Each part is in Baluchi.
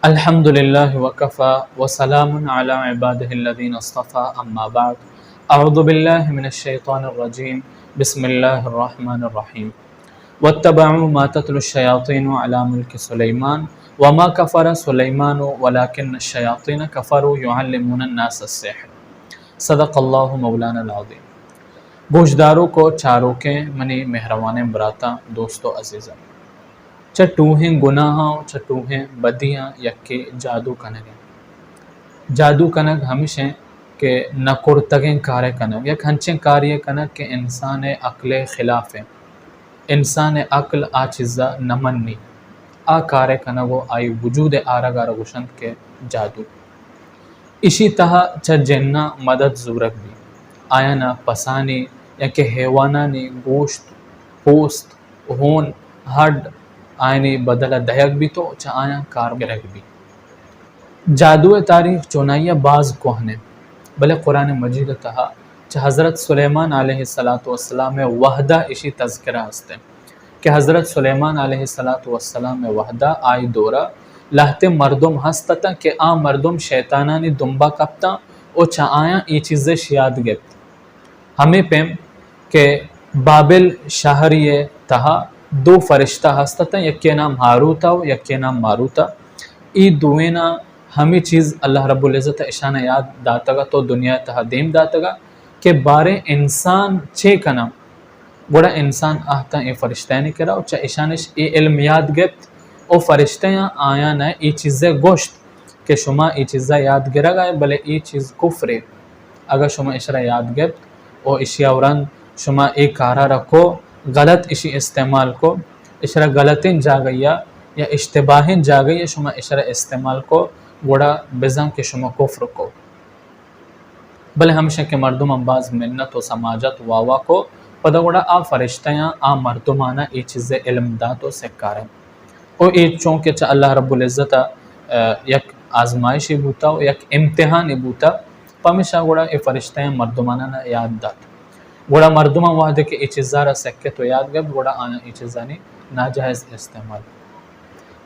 الحمد لله وكفى وسلام على عباده الذين اصطفى، أما بعد. أعوذ بالله من الشيطان الرجيم. بسم الله الرحمن الرحيم. واتبعوا ما تتلو الشياطين على ملك سليمان وما كفر سليمان ولكن الشياطين كفروا يعلمون الناس السحر. صدق الله مولانا العظيم. گوشداروک و چاروکیں منی مہروانیں براتاں، دوست و عزیزاں، چہ ٹوہیں گناہاں و چہ ٹوہیں بدیاں یکے جادو کنگ انت۔ جادو کنگ ہمیش انت کہ نہ کرتگیں کارے کنگ، یک ہنچیں کارے کنگ کہ انسان ء عقل ء خلاف انت۔ انسان ء عقل آ چیزا نہ منی، آ کارے کنگ و آئی وجود ء آرگ ء را گوشنت کہ جادو۔ ایشی تہا چہ جناں مدد زورگ بیت، آیانا پسانی یا کہ حیوانانی گوشت، پوست، ہون، ہڈ آیانی بدل ء دئیگ بیت و چہ آیاں کار گرگ بیت۔ جادو ء تاریخ چونائی ء باز کوہن انت، بلے قرآن مجید ء تہا چہ حضرت سلیمان علیہ الصلوۃ والسلام ء وہدا ایشی تذکرہ ہست انت کہ حضرت سلیمان علیہ الصلوۃ والسلام ء وہدا آئی دورا لہتیں مردم ہست اتاں کہ آ مردم شیطانانی دمبا کپتاں و چہ آیاں اے چیز اش یاد گپت۔ ہمے پیم کہ بابل شہری ء تہا دو فرشتہ ہست اتاں، یکے نام ہاروت ء و یکے نام ماروت ء۔ اے دوئیناں ہمے چیز اللہ رب العزت ء اشاناں یاد داتگ ات و دنیا ء تہا دیم داتگ ات کہ باریں انسان چے کناں، گڑا انسان آہتاں اے فرشتہانی کرا و چہ اشانش اے علم یاد گپت و فرشتیاں آیان ء اے چیز ء گوشت کہ شما اے چیزا یاد گرگ ء، بلے اے چیز کفرے۔ اگاں شما اشرا یاد گپت و اشیا و رند شما اے کارا را کو، غلط اشی استعمال کو، اشرا غلطیں جاگہیا یا اشتباہیں جاگہیا شما اشرا استعمال کو، گڑا بزاں کہ شما کفر کو۔ بلے ہمیشہ کہ مردماں باز منت و سماجت واوا کو، پدا گڑا آ فرشتیاں آ مردمانا اے چیز علم دات و سکارینت۔ و اے چونکہ چہ اللہ رب العزت ء، ء، یک آزمائشے بوتا و یک امتحانے بوتا، پمیشا گڑا اے فرشتیاں مردماناں یاد دات۔ گڑا مردماں وہدے کہ اے چیزا را سکت و یاد گپت، گڑا آیاں اے چیزانی ناجائز استعمال۔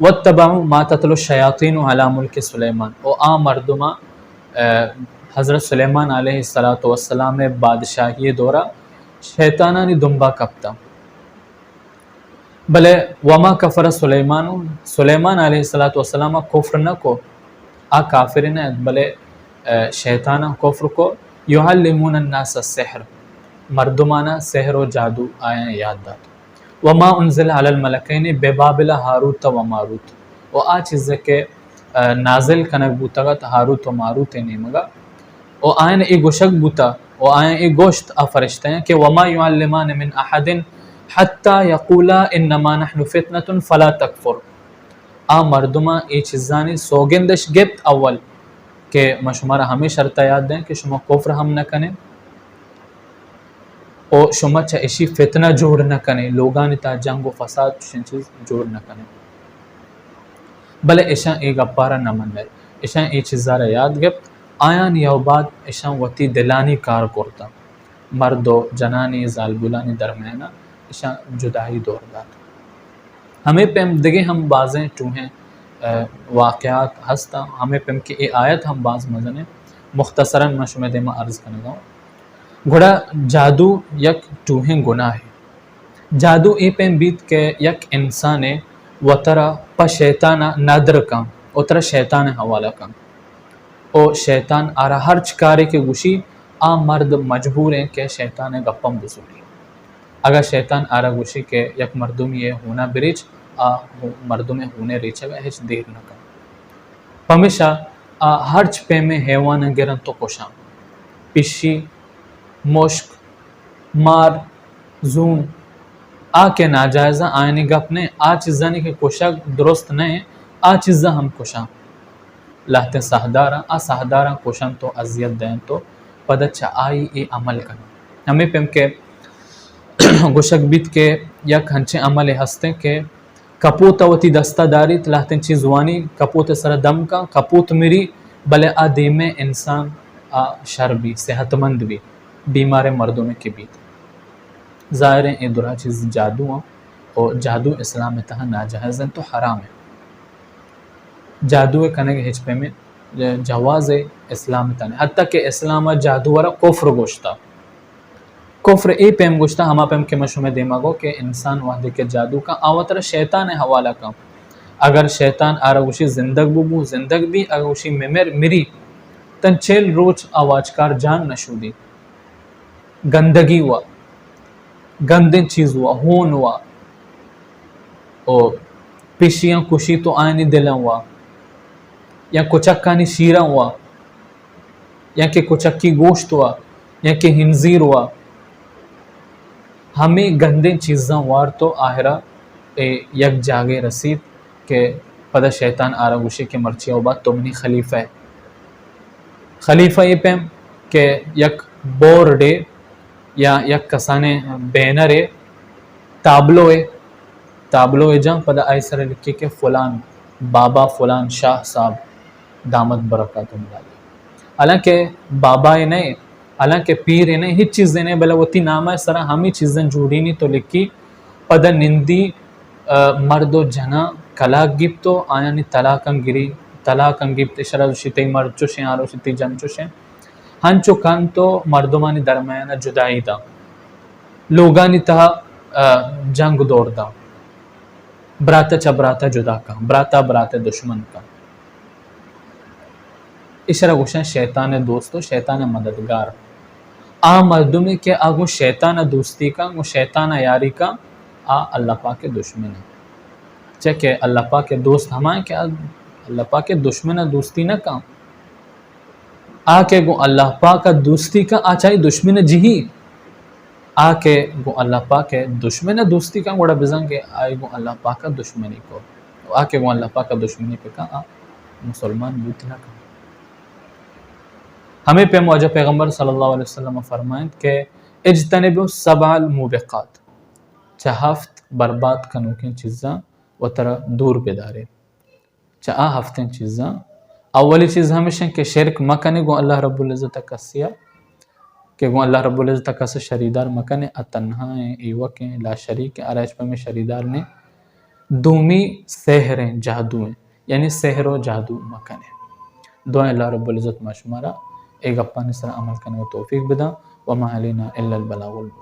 واتبعوا ما تتلو الشیاطین علی ملک سلیمان، و آ مردماں، ء، حضرت سلیمان علیہ الصلوۃ والسلام ء بادشاہی ء دورا شیطانانی دمبا کپتاں۔ بلے وما کفر سلیمان، سلیمان علیہ الصلوۃ والسلام ء کفر نہ کو، آ کافر نہ ات، بلے، ء، شیطاناں کفر کو۔ یعلمون الناس السحر، مردمانا سحر و جادو آیاں یاد دات۔ وما انزل علی الملکین ببابل ہاروت و ماروت، و آ چیزے کہ، ء، نازل کنگ بوتگ ات ہاروت و ماروت ء نیمگا، و آیان اے گوشگ بوتا، و آیان اے گوشت آ فرشتیاں کہ وما یعلمان من احد حتی یقولا انما نحن فتنة فلا تکفر۔ آ مردماں اے چیزانی سوگندش گپت اول کہ ما شمارا ہمے شرطا یاد دیں کہ شما کفر ہم نہ کنے و شما چہ اشی فتنہ جوڑ نہ کنے، لوگانی تہا جنگ و فساد چشیں چیز جوڑ نہ کنے۔ بلے اشاں اے گپارا نہ منت، اشاں اے چیزارا یاد گپت، آیان یو بعد اشاں وتی دلانی کار کرتاں۔ مرد و جنانی، زالبولانی درمیانا اشاں جدائی دور دات۔ ہمے پیم دگہ ہم بازیں ٹوہیں، ء، واقعات ہستاں۔ ہمے پیم کہ اے آیت ہم باز مزنیں، مختصراً من شمئے دیما عرض کنگا اوں۔ گڑا جادو یک ٹوہیں گناہے۔ جادو اے پیم بیت کہ یک انسانے وترا پہ شیطانا ندر کن، وترا شیطان حوالہ کن۔ و شیطان آرا ہرچ کارے کہ گوشی، آ مرد مجبور انت کہ شیطان ء گپاں بزوری۔ اگاں شیطان آرا گوشی کہ یک مردمی ء ہونا بریچ، آ ہو-، مردم ء ہون ء ریچگ ء ہچ دیر نہ کن۔ پمیشا آ ہرچ پیمیں حیوان ء گرنت و کشاں۔ پشی، مشک، مار، زوم، آ کہ ناجائزاں آیانی گپ نہ، آ چیزانی کہ کشگ درست نہ، آ چیزاں ہم کشاں۔ لہتیں ساہداراں، آ ساہداراں کشنت و اذیت دئینت و پدا چہ آئی اے عمل کناں۔ ہمے پیم کہ گوشگ بیت کہ یک ہنچیں عملے ہستیں کہ کپوت ء وتی دستا داریت، لہتیں چیز وانی، کپوت ء سرا دم کن، کپوت مری، بلے آ دیمیں انسان آ شر بی، صحت مند بی، بیماریں مردمے کہ بیت۔ ظاہریں اے درا چیز جادو آں و جادو اسلام ء تہا ناجائز انت و حرام انت۔ جادو ءِ کنگ ہچ پیمیں جواز اسلام ءَ نہ ایں۔ حتیٰ کہ اسلام ءَ جادو ءَ را کفر گوشتا۔ کفر اے پیم گوشتا، ہما پیم کہ من شمئے دیما گو کہ انسان وہدے کہ جادو کن، آ وترا شیطان ءِ حوالہ کن۔ اگر شیطان آ را گوشی زندگ ببو، زندگ بی، اگر گوشی ممر، مری، تن چل روچ آ واجکار جان نشودی۔ گندگی وا، گندیں چیز وا، ہون وا، او پشیاں کشی تو آیانی دلاں وا، یا کچکانی شیراں وا، یا کہ کچکی گوشت وا، یا کہ ہنزیر وا، ہمے گندیں چیزاں وارت و آہرا اے یک جاگے رسیت کہ پدا شیطان آرا گوشی کہ مرچی او بعد تو منی خلیفہ ئے۔ خلیفہ اے پیم کہ یک بورڈے یا یک کسانیں بینرے، تابلوے، تابلوے جاں، پدا آئی سرا لکھی کہ فلان بابا، فلان شاہ صاحب دامت برکاتہم العالیہ۔ حالانکہ بابا ئے نہ ایں، حالانکہ پیر ئے نہ ایں، ہچ چیزے نہ ایں، بلے وتی نام ءِ سرا ہمے چیزاں جوڑینی تو لکھی، پدا نندی، آ، مرد و جناں کلاگ گیپت و آیانی طلاقاں گری، طلاقاں گیپت، اشرا گوشی تئی مرد چوشیں، آرا گوشی تئی جن چوشیں۔ ہنچو کنت و مردمانی درمیانا جدائی داں۔ لوگانی تہا، آ، جنگ دور داں۔ براتا چہ براتا جدا کن، براتا براتا دشمن کن۔ اشرا گوشن شیطان ءِ دوست و شیطان ءِ مددگار۔ آ مردمے کہ آ گوں شیطان ءَ دوستی کن، گوں شیطان ءَ یاری کن، آ اللہ پاک ءِ دشمن ایں۔ چہ کہ اللہ پاک ءِ دوست ہما ایں کہ آ اللہ پاک ءِ دشمن ءَ دوستی نہ کن۔ آ کہ گوں اللہ پاک ءَ دوستی کن، آ چہ آئی دشمن ءَ جہی۔ آ کہ گوں اللہ پاک ءِ دشمن ءَ دوستی کن، گڑا بزاں کہ آئی گوں اللہ پاک ءَ دشمنی کو۔ آ کہ گوں اللہ پاک ءَ دشمنی بکن، آ مسلمان بوت نہ کن۔ ہمے پیم واجہ پیغمبر صلی اللہ علیہ وسلم فرمائنت کہ اجتنبوا السبع الموبقات، چہ ہفت برباد کنوکیں چیزاں وترا دور بدارے۔ چہ آ ہفتیں چیزاں اولی چیز ہمیش انت کہ شرک مکنے گوں اللہ رب العزت ءَ کسیا، کہ گوں اللہ رب العزت ءَ کس شریدار مکنے، آ تنہا ایں، ایوک ایں، لا شریک ایں، آرا ہچ پمے شریدار نے۔ دومی سحر ایں، جادو ایں، یعنی سحر و جادو مکنے۔ دعا اللہ رب العزت ما شمارا اے گپانی سرا عمل کنگ ءِ توفیق بداں۔ وما علینا الا البلاغ المبین۔